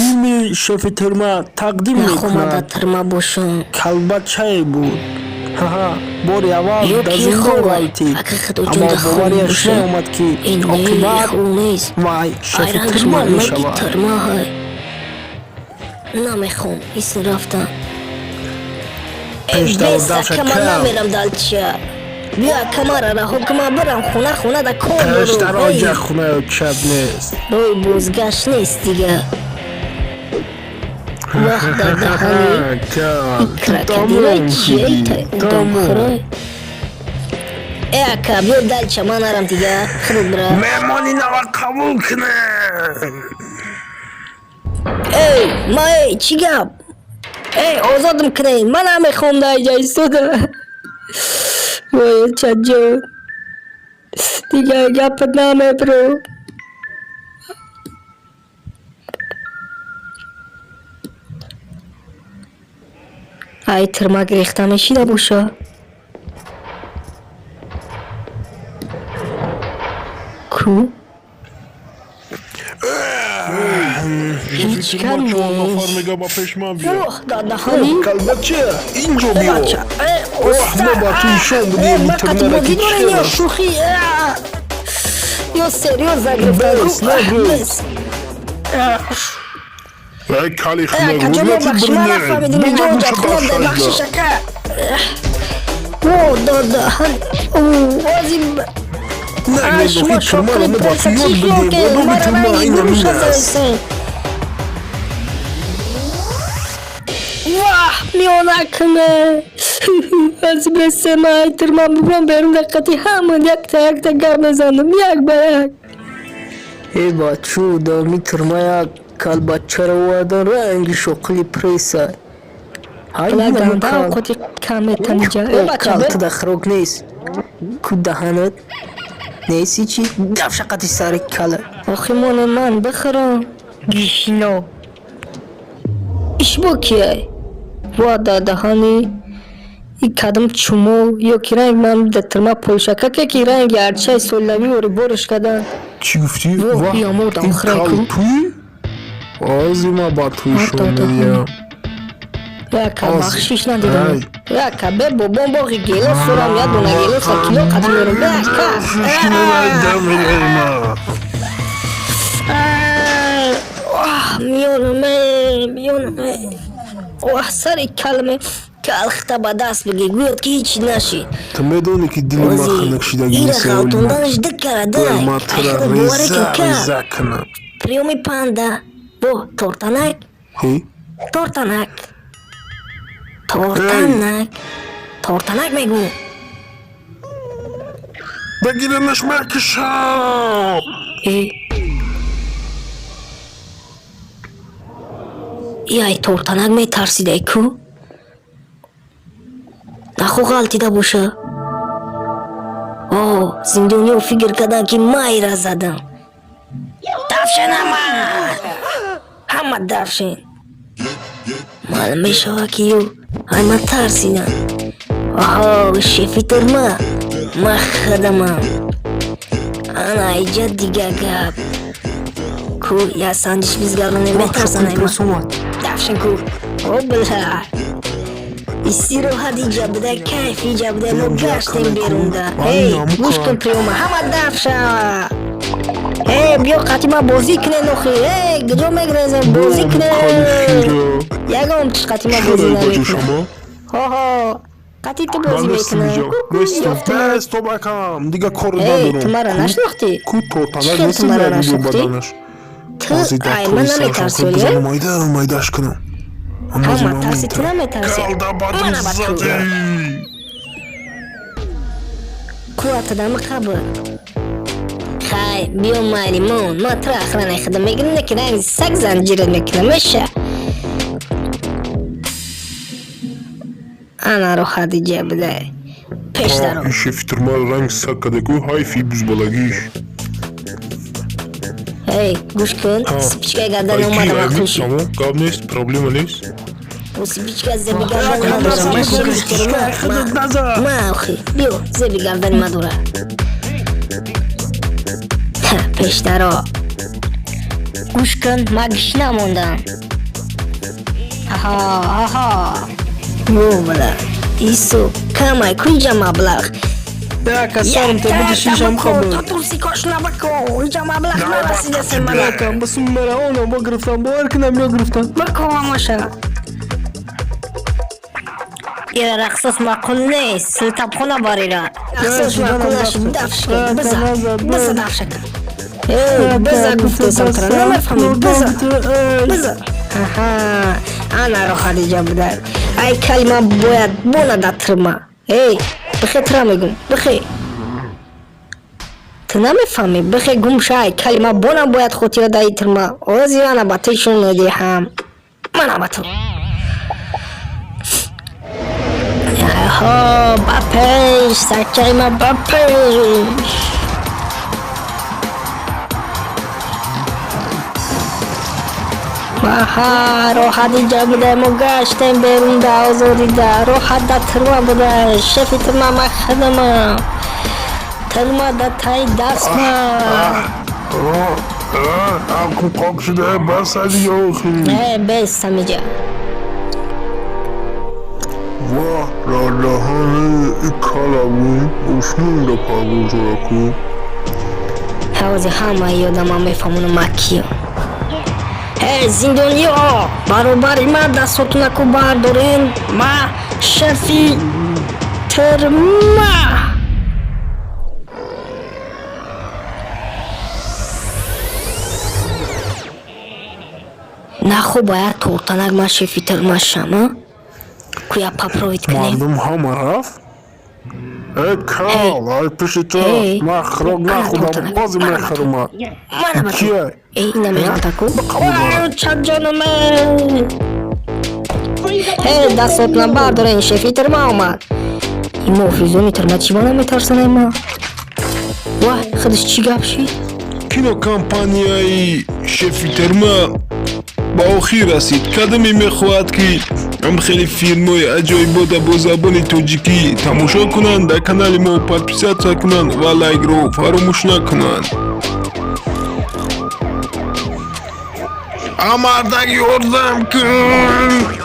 Филми «Шефи тюрьма» тақдим Нахом ма дар мекунад. тюрьма бошам. Калбачае буд. Ҳаҳа, бори аввал Ё дар ки зиндон хоб, ғалтид, ака худоҷон, аммо дар хоб бовариаш бошам. наомад, ки Ин не, оқибат хоб нест. вай шефи Айрангш тюрьма маълуме, ки мешавад. тюрьма ҳай. Намехом исн рафтан. Пеш Бес, давдаша ака, ман кал. намерам далча. Биё, ака, мара раҳо ки ман бирам хона, хона да кор Пеш дорам. дар Эй, оҷа хонаё чап нест. Роҳи бозгашт нест дига. Ваҳ, дар даҳани Кал, крокодилой тамом чиай шудӣ, та тамом. одамхӯрай. Э, ака, биё далча, ман нарам дига, худат бира. Меҳмони нава қабул кунем. Эй, ма, эй, чӣ гап? Эй, озодам кунед, ман намехоҳам дар инҷа истода. Вой, чаҷон, дига гапат намебро. Ай, тюрьма гирехта мешида боша. Ку ҳеҷ кам Чор нафар нест. мега, ба пеш ман биё. Оҳ, дар даҳани Калбача, инҷо биё. бача. Э, Оҳ, мо ба ту нишон будем, ман қати тюрьмара бозӣ ки дорем чӣ ё аст. шӯхӣ? Ё серьёзно гирифта? Бес, нагӯ. Эй, кали Акаҷон, хунак, бахши, ман нафаҳмидим. Иҷо ҳоҷатхона буда, бахшиш, ака. О, дар даҳан ози. Нагӯ, Шумо охи тюрьмара шоқили мо ба ту преса ёд чӣ хиёл будем. ки Одоби мара тюрьма ранги ин гурӯша ҳамин аст. заистен. Ваҳ, миёнакме аз бесема тюрьма бибрам берун, даққати ҳамон якта якта гап мезанам, як ба як. Э, бачу, дар ми тюрьма як калбачаро овардан, ранги шоқили преса. Ганда овқоти кам метаниҷа. Э, бача, Кал, ту да хӯрок нест ку, даҳанат нест ҳичи гап шақати сари кала. Охи, моне ман бихӯрам, гишино. Ишбо кияй? Ва, дар даҳани и кадом чумо ё ки ранг ман дар тюрьма полшака ки ранги арчаи солнавӣ ори бориш кадан. Чӣ гуфтӣ? Во, Ваҳ, биё, модам, ин хӯрай кал ку. туӣ? Ози ма ба ту нишон медиҳам. Яка Ози. бахшиш надидам. Ай. Яка, бе бобом боғи гелос дорам, як дона гелоса кило қати мерам. Яка. Шунавайда. Миёнаме, миёнаме. Оҳ, сари калме калхта ба даст бигир, гӯяд ки ҳеҷ нашид. Ту медонӣ, ки дили ман Ози хунук шидагӣ ира нест. ғалтонданаш диккара дай. Ма тура реза реза кунам. Приёми панда бо тортанак. Ҳи? Тортанак, тортанак, тортанак мегӯ. Бигиранаш, мекушам. Э, яй тортанак метарсидай ку, нахо ғалтида боша. О, зиндониё фикр карданд, ки майра задам. Дафшен ҳама, ҳама дафшен. Маълум мешавад, ки ё ай ман тарсидам. Оҳо, шефи тюрьма ма хадамам. Ана иҷа дига гап ку, я санҷиш бизгароне, метарсан ай ман. Пресс омад. Дафшен ку, о била, истироҳат иҷа буда, кайф иҷа буда, мо гаштем берунда. Эй, гӯш кун, приёма, ҳама дафша. Э, биё қати ма бозӣ кунен охи. Э, куҷо мегрезем? Бозӣ кунен. Ягон чиз қати ма бозӣ намекунад. Шумо Ҳоҳо, қати ту бозӣ ман нестам мекунад. иҷо, нестам. Нестам, акам, дига кор Эй, ту надорам. мара нашинохтӣ? Ку тортанак Чӣ хел нест ту мара дар нашинохтӣ? баданаш. Ту ай ман наметарсӣ, оле? Майда майдаш кунам. Ҳама тарси, ту наметарсӣ. Калда бадум Мана ба ту. задӣ. Қуввата дама қабр. Хай, биё, майли, мон, ман туро охранаи худам мегирам, не ки ранги саг занҷират мекунам, меша. Ана роҳат иҷа будай. Пеш даро. Ин шефи тюрьма ранг саг када ку, ҳайфи бузбалагиш. Эй, гӯш кун, спичкаи гардани омада мақул шуд. Тамом, гап нест, проблема нест. О, спичка зеби гардани ма дора. Ман шефи тюрьма. Ма охи, биё, зеби гардани ма дора. Ҳа, пеш даро. Гӯш кун, ман гишна мондам. Аҳа, аҳа. Бобала, исо, камай куҷа маблағ? Яка сарм те буди шишам хабар. Тутурсикош набако, иҷа маблағ нарасидасе мана. Яка басум мера оно бо гирифтан, бовар кунам ё гирифтан. Бако ҳамаша. Ира рақсос маъқул нест, силтабхона бар ира. Рақсос маъқул нашуд, дафшка, биза, биза дафшака. Эй, биза гуфтесам тра, намефаҳмӣ, биза. Биза. Аҳа, ана ро Хадиҷа буда. Ай калима бояд бона да тирма. Эй, бихе тира мегум, бихе. Ту намефаҳмӣ, бихе гум шай, калима бона бояд хотира даи тирма. Ози ана ба ту шун медиҳам. Мана ба ту. Аҳо, ба пеш, сачаи ма ба пеш. Аҳа, роҳат иҷа буда, мо гаштем берун да озодида, роҳат да тирма буда, шефи тирма ма хидама. Тирма да таи дастма. Аку қок шуда, бас дига охи. Э, бес самиҷа. Ваҳ, дар даҳани и калабун ушмонда парвозораку. Ҳавзи ҳамаи ёдама мефаҳмонам ма киё. Э, зиндониё, баробари ма дастотунаку бардорен, ма шефи тирма. Нахо бояд тортанак ма шефи тирма шам, а? Куя попробовать кунем. Мардум ҳама рафт? Э, кал, ай пиши ту, Эй. ман хӯрок нахӯрдам, бози мехӯрма. Мана ба ту. Кия? Эй, ина меғалтаку. Қабул дорам. Чаҷонаме. Э, дастотна бардорен, шефи тирма омад. Ин муҳофизони тирма чӣ ба наметарсанай ма? Ваҳ, худаш чӣ гап шид? Кинокомпанияи шефи терма ба охир расид. Кадоме мехоҳад, ки ҳам хеле филмҳои аҷоибота бо забони тоҷикӣ тамошо кунанд, дар канали мо подписаться кунанд ва лайкро фаромӯш накунанд. Амардак, ёрдам кун!